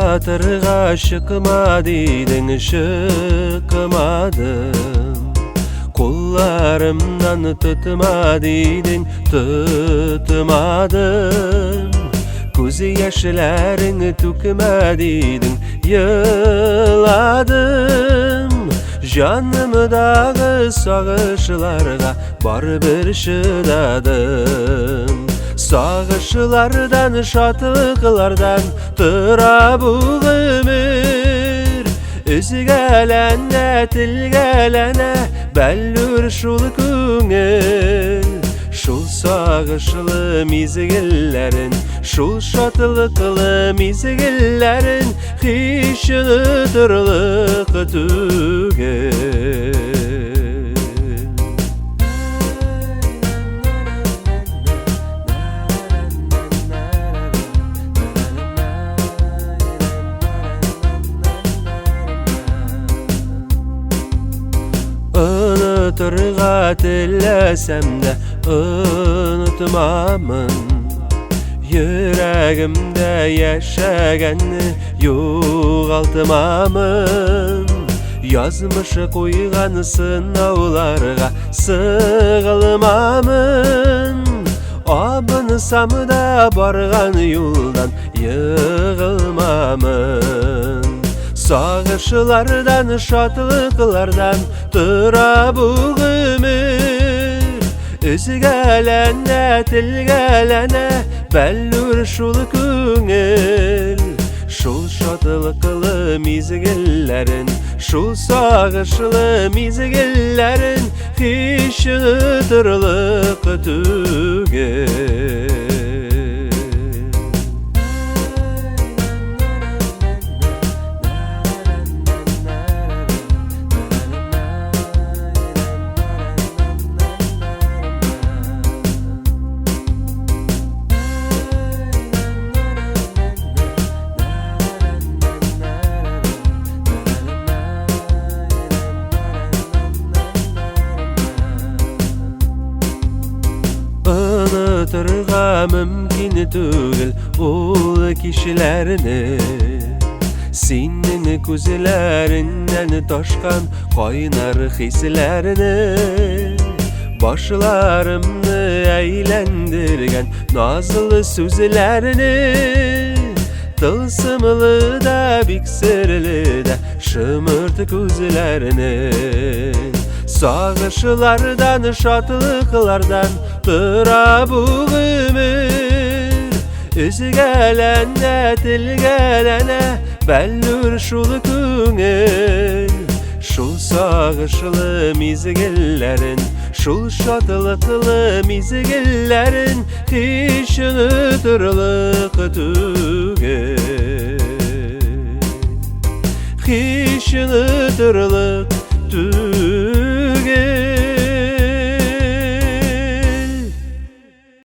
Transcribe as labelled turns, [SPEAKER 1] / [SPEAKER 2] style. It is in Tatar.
[SPEAKER 1] Озатырга чыкма дидең, чыкмадым. Кулларымнан тотма дидең, тотмадым. Күз яшьләрең түкмә дидең, еладым. Җанымдагы сагышларга барыбер чыдадым. Сагышлардан, шатлыклардан тора бу гомер. Өзгәләнә, телгәләнә бәллүр шул күңел. Шул сагышлы мизгелләрен, шул шатлыклы мизгелләрен һич онытырлык түгел. Онытырга теләсәм дә онытмамын. Йөрәгемдә яшәгәнне югалтмамын. Язмышы куйган сынауларга сыгылмамын. Абынсам да барган юлдан егылмамын. Сагышлардан, шатлыклардан тора бу гомер. Өзгәләнә, телгәләнә бәллүр шул күңел. Шул шатлыклы мизгелләрен, шул сагышлы мизгелләрен һич онытырлык түгел. Онытырга мөмкин түгел ул кичләрне. Синең күзләреңнән ташкан кайнар хисләрне, башларымны әйләндергән назлы сүзләрне, тылсымлы да, бик серле дә шымырт күзләрне. Сагышлардан, шатлыклардан тора бу гомер. Өзгәләнә, телгәләнә бәллүр шул күңел. Шул сагышлы мизгелләрен, шул шатлыклы мизгелләрен һич онытырлык түгел. Һич онытырлык түгел.